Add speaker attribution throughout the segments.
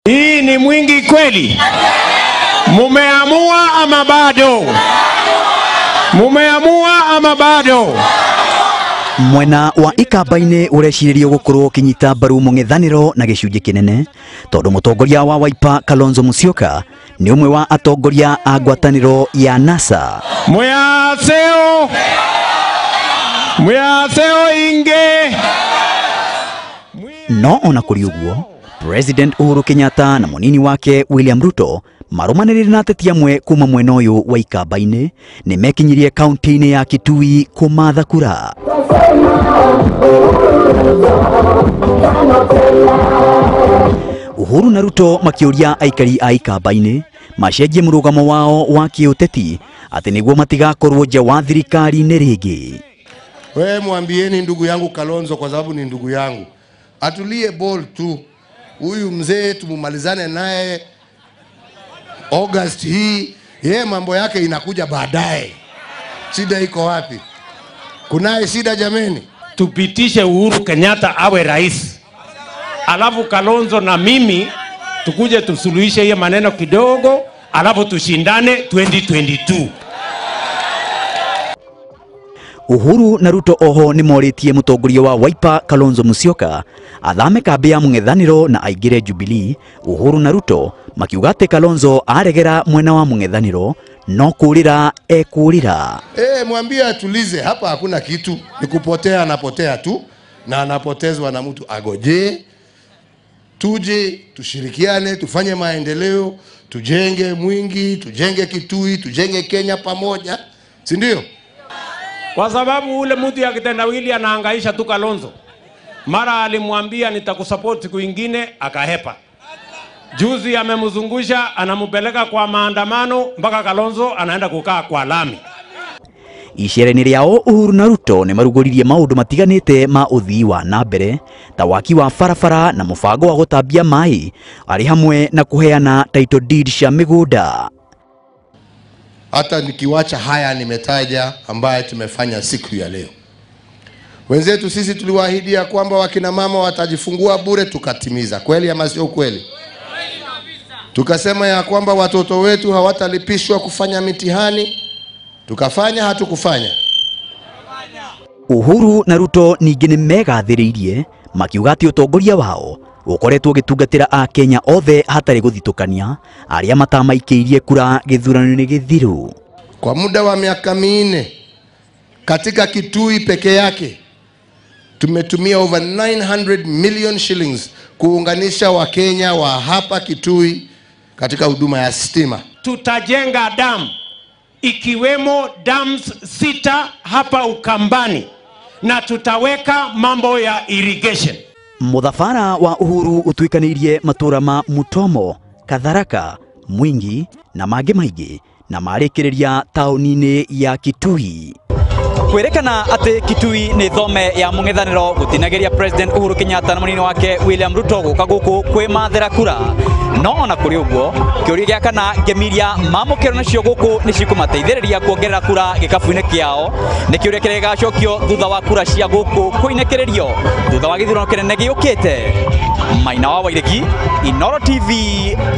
Speaker 1: Hii ni Mwingi kweli? Mumeamua ama bado? Mumeamua ama bado?
Speaker 2: Mwena wa Ikamba-inĩ ũrecirĩrio gũkorwo ũkĩnyita mbaru mũng'ethanĩro na gĩcunjĩ kĩnene tondũ mũtongoria wa Wiper Kalonzo Musyoka nĩ ũmwe wa atongoria a ngwatanĩro ya NASA.
Speaker 1: Mwaseo, mwaseo inge.
Speaker 2: No ona kũrĩ ũguo, President Uhuru Kenyatta na mũnini wake William Ruto marũmanĩrĩire na ateti amwe kuma mwena ũyũ wa Ikamba-inĩ nĩ mekinyirie kaunti-inĩ ya Kitui kũmatha kura. Uhuru na Ruto makĩũria aikari a Ikamba-inĩ macenjie mũrũgamo wao wa kĩũteti atĩ nĩguo matigakorwo nja wa thirikari-inĩ rĩngĩ.
Speaker 3: Wewe mwambieni ndugu yangu Kalonzo, kwa sababu ni ndugu yangu, atulie ball tu. Huyu mzee tumumalizane naye August hii, yeye mambo yake inakuja baadaye. Shida iko wapi? Kunaye shida jameni?
Speaker 1: Tupitishe Uhuru Kenyatta awe rais, alafu Kalonzo na mimi tukuje tusuluhishe hiyo maneno kidogo, alafu tushindane 2022.
Speaker 2: Uhuru na Ruto oho nĩ morĩtie mũtongoria wa Wiper Kalonzo Musyoka athame kambĩ ya mũng'ethanĩro na aingĩre Jubilee. Uhuru na Ruto makiuga atĩ Kalonzo aregera mwena wa mũng'ethanĩro no kũrĩra ekũrĩra.
Speaker 3: Mwambie atulize, hapa hakuna kitu, ni kupotea, anapotea tu na anapotezwa na mtu. Agoje tuje tushirikiane, tufanye maendeleo, tujenge Mwingi, tujenge Kitui, tujenge Kenya pamoja, si ndio?
Speaker 1: Kwa sababu ule mtu ya kitendawili anahangaisha tu Kalonzo. Mara alimwambia nitakusupport siku ingine, akahepa. Juzi amemzungusha, anampeleka kwa maandamano mpaka Kalonzo anaenda kukaa kwa lami.
Speaker 2: Icera-inĩ rĩao Uhuru na Ruto nĩ marugũririe maũndũ matiganĩte ma ũthii wa na mbere ta waki wa barabara na mũbango wa gũtambia maĩ arĩ hamwe na kũheana title deed cia mĩgũnda.
Speaker 3: Hata nikiwacha haya nimetaja ambaye tumefanya siku ya leo. Wenzetu sisi tuliwaahidia kwamba wakina mama watajifungua bure, tukatimiza. Kweli ama sio kweli? Tukasema ya kwamba watoto wetu hawatalipishwa kufanya mitihani, tukafanya, hatukufanya?
Speaker 2: Uhuru na Ruto ningĩ nĩ megathĩrĩirie makiuga atĩ ũtongoria wao ũkoretwo ũgĩtungatĩra Akenya othe hatarĩ gũthitũkania arĩa matamaikĩirie kura gĩthurano-inĩ gĩthiru.
Speaker 3: Kwa muda wa miaka minne katika Kitui peke yake tumetumia over 900 million shillings kuunganisha Wakenya wa hapa Kitui katika huduma ya stima.
Speaker 1: Tutajenga dam ikiwemo dams 6 hapa Ukambani na tutaweka mambo ya irrigation.
Speaker 2: Mũthabara wa Uhuru ũtuĩkanĩirie matũra ma Mutomo, Katharaka, Mwingi na mangĩ maingĩ na marĩkĩrĩria taũni-inĩ ya Kitui. Kwĩrĩkana atĩ Kitui nĩ thome ya mũng'ethanĩro gũtinageria President Uhuru Kenyatta na mũnini wake William Ruto gũka gũkũ kwĩmathĩra kura. No ona kũrĩ ũguo, kĩũria gĩa kana ngemi iria mamũkĩrwo nacio gũkũ nĩ cikũmateithĩrĩria kuongerera kura gĩkabu-inĩ kĩao nĩ kĩũria kĩrĩa gĩgacokio thutha wa kura cia gũkũ kũinĩkĩrĩrio thutha wa gĩthurano kĩnene gĩũkĩte. Maina wa Wairegi, Inooro TV,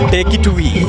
Speaker 2: ndĩ Kitui.